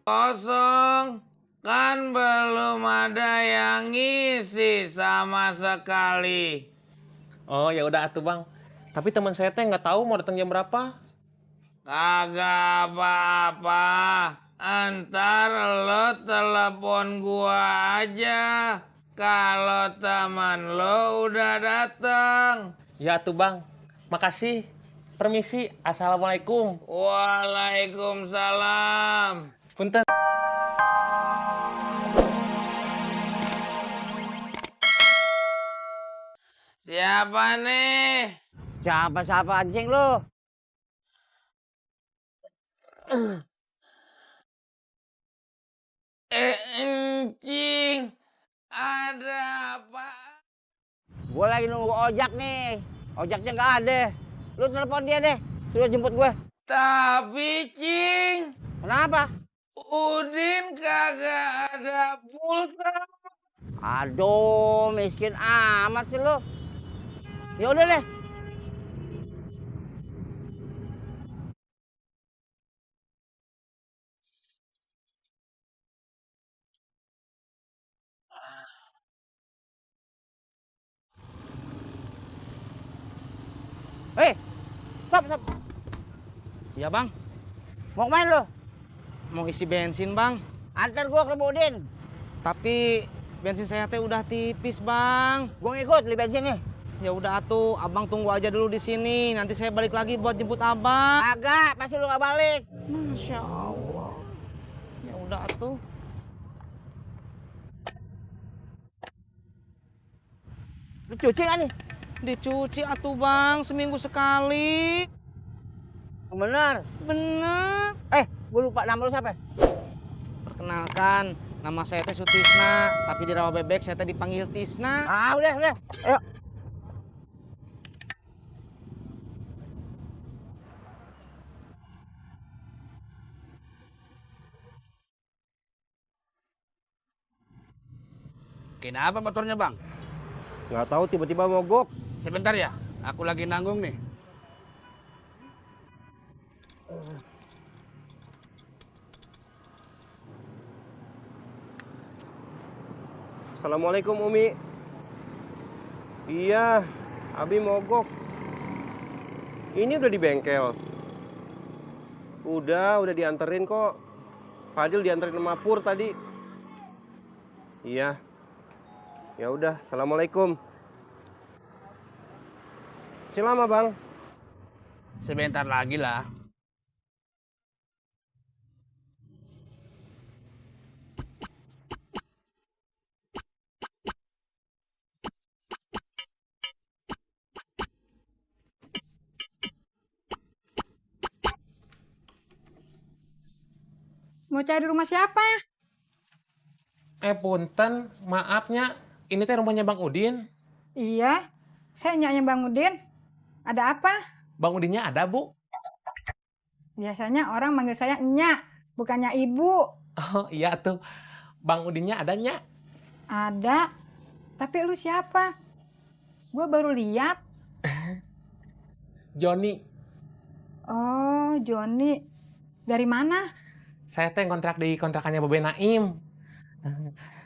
Kosong, kan belum ada yang ngisi sama sekali. Oh ya udah atuh bang. Tapi teman saya teh nggak tahu mau datang jam berapa. Kagak apa-apa. Entar lo telepon gua aja kalau teman lo udah datang. Ya atuh bang. Makasih. Permisi. Assalamualaikum. Waalaikumsalam. Punten. Siapa nih? Siapa anjing lu? Encing, ada apa? Gue lagi nunggu ojek nih. Ojaknya nggak ada. Lu telepon dia deh. Suruh jemput gue. Tapi Cing, Kenapa? Udin kagak ada pulsa. Aduh, miskin amat sih lu. Ya udah deh. Stop. Iya bang, Mau kemana lu? mau isi bensin bang. Antar gue ke Budin. Tapi bensin saya teh udah tipis bang. Gue ngikut beli bensin nih. Ya udah atuh, abang tunggu aja dulu di sini. Nanti saya balik lagi buat jemput abang. Agak, pasti lu gak balik. Masya Allah. Ya udah atuh. Lu cuci gak nih? Dicuci atuh bang, seminggu sekali. Bener. Bener. Gue lupa nama lu siapa? Perkenalkan, nama saya teh Sutisna. Tapi di rawa bebek saya teh dipanggil Tisna. Udah. Ayo. Kenapa motornya bang? Nggak tahu tiba-tiba mogok. Sebentar ya, aku lagi nanggung nih. Assalamualaikum Umi. Iya, Abi mogok. Ini udah di bengkel. Udah dianterin kok. Fadil dianterin sama Pur tadi. Iya. Ya udah, assalamualaikum. Masih lama bang? Sebentar lagi lah. Mau cari rumah siapa? Punten. Maafnya. Ini teh rumahnya Bang Udin. Iya, saya nyanya Bang Udin. Ada apa? Bang Udinnya ada bu? Biasanya orang manggil saya Nya, bukannya Ibu. Oh iya tuh. Bang Udinnya adanya. Ada, tapi lu siapa? Gue baru lihat. Joni. Oh, Joni. Dari mana? Saya teh kontrak di kontrakannya Bobe Naim.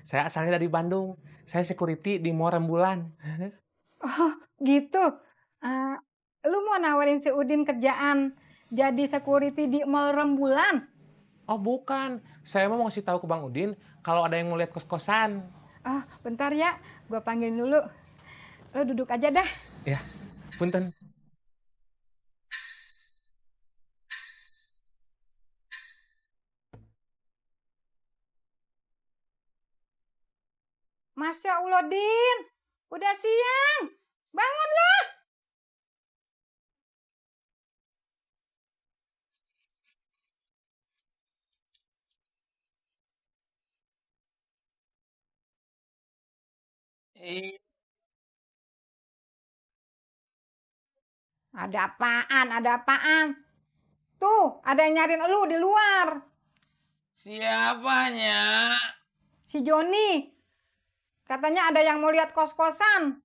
Saya asalnya dari Bandung. Saya security di Mall Rembulan. Oh, gitu. Eh, Lu mau nawarin si Udin kerjaan jadi security di Mall Rembulan? Oh bukan. Saya mau ngasih tahu ke Bang Udin kalau ada yang mau lihat kos-kosan. Oh, bentar ya. Gue panggilin dulu. Lu duduk aja dah. Ya, punten. Masya Allah, Din. Udah siang. Bangun lu. Ih, Ada apaan? Ada apaan? Tuh, ada yang nyariin lu di luar. siapanya? Si Joni. Katanya ada yang mau lihat kos-kosan.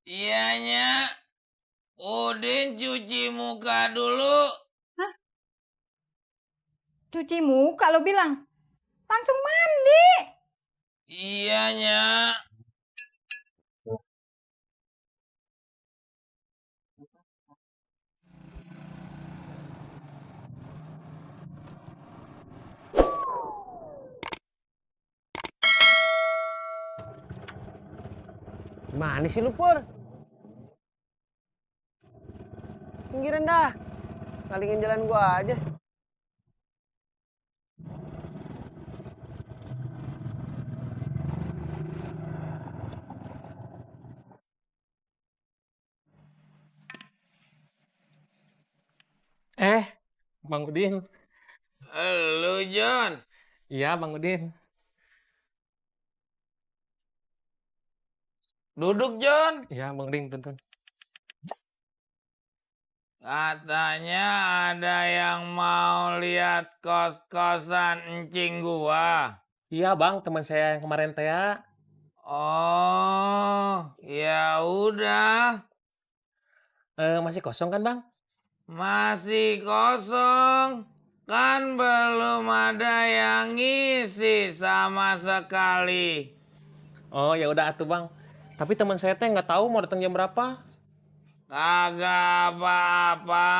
Iyanya, Udin cuci muka dulu. Hah? cuci muka lo bilang. Langsung mandi. Iya, Nyak. Gimana sih lu, Pur? Pinggiran dah. Ngalingin jalan gua aja. Bang Udin. Lu, John. Iya, Bang Udin. Duduk, John. Iya, Bang Udin, punten. Katanya ada yang mau lihat kos-kosan encing gua. Iya, Bang, teman saya yang kemarin teh. Oh, ya udah. Masih kosong kan, Bang? Masih kosong. Kan belum ada yang ngisi sama sekali. Oh, ya udah atuh, Bang. Tapi teman saya teh nggak tahu mau datang jam berapa. Kagak apa-apa.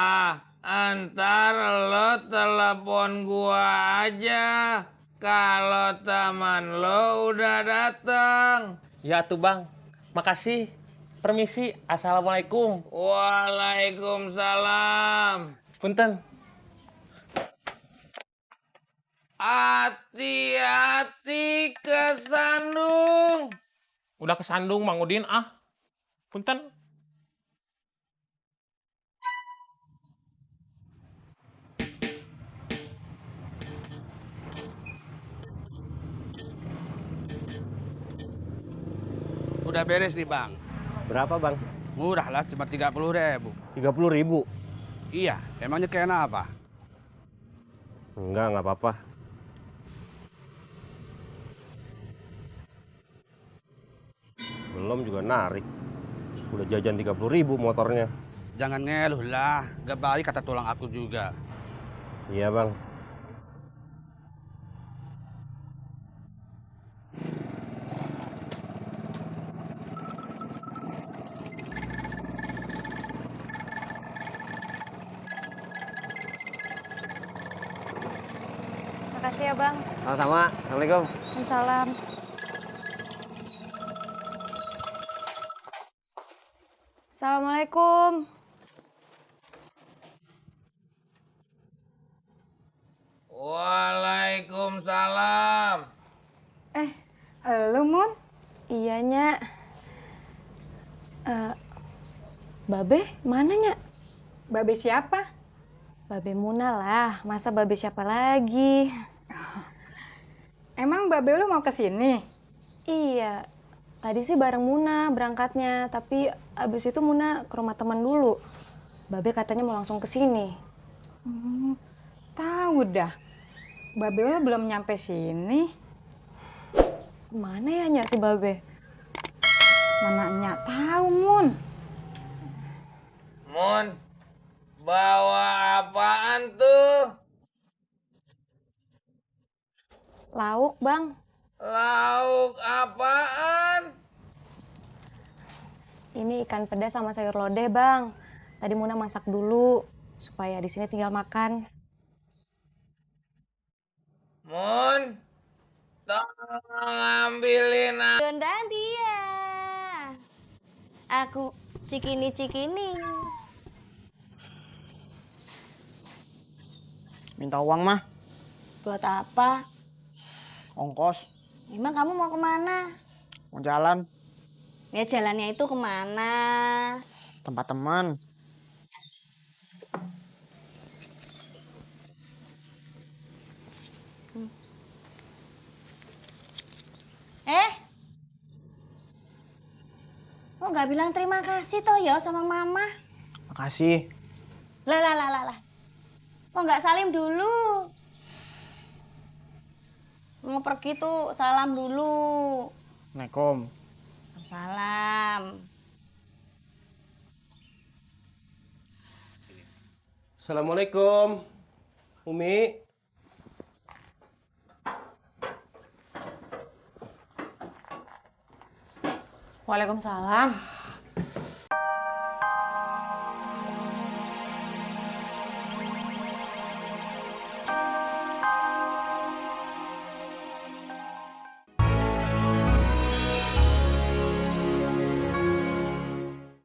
Entar lo telepon gua aja kalau teman lo udah datang. Ya atuh, Bang. Makasih. Permisi. Assalamualaikum. Waalaikumsalam. Punten. Hati-hati kesandung. Udah kesandung, Bang Udin. Punten. Udah beres nih, Bang. Berapa, Bang? Murah lah, cuma 30.000. 30.000. Iya, emangnya kena apa? Enggak apa-apa. Belum juga narik. Udah jajan 30.000 motornya. Jangan ngeluh lah, gak baik kata tulang aku juga. Iya, Bang. Makasih ya, Bang. Sama-sama. Assalamualaikum. Waalaikumsalam. Assalamualaikum. Waalaikumsalam. Lu, Mun? Iya, Nyak. Babe, mana, Nyak? Babe siapa? Babe Muna lah. Masa babe siapa lagi? Emang babe lu mau kesini? Iya. Tadi sih bareng Muna berangkatnya, tapi abis itu Muna ke rumah teman dulu. Babe katanya mau langsung ke sini. Tahu dah. Babe lu belum nyampe sini. Kemana ya, Nyak, si Babe? Mana Nyak tahu, Mun. Mun, bawa apaan tuh? Lauk, Bang. Lauk apaan? Ini ikan pedas sama sayur lodeh, Bang. Tadi Muna masak dulu supaya di sini tinggal makan. Mun, tolong ambilin Dondan dia. Aku cikini. Minta uang mah, Buat apa? ongkos, Emang kamu mau kemana? mau jalan, Ya jalannya itu kemana? tempat teman. Kok nggak bilang terima kasih toh ya sama mama? Makasih. Lah. Kok nggak salim dulu? Mau pergi tuh salam dulu. Assalamualaikum. Salam. Assalamualaikum. Umi. Waalaikumsalam.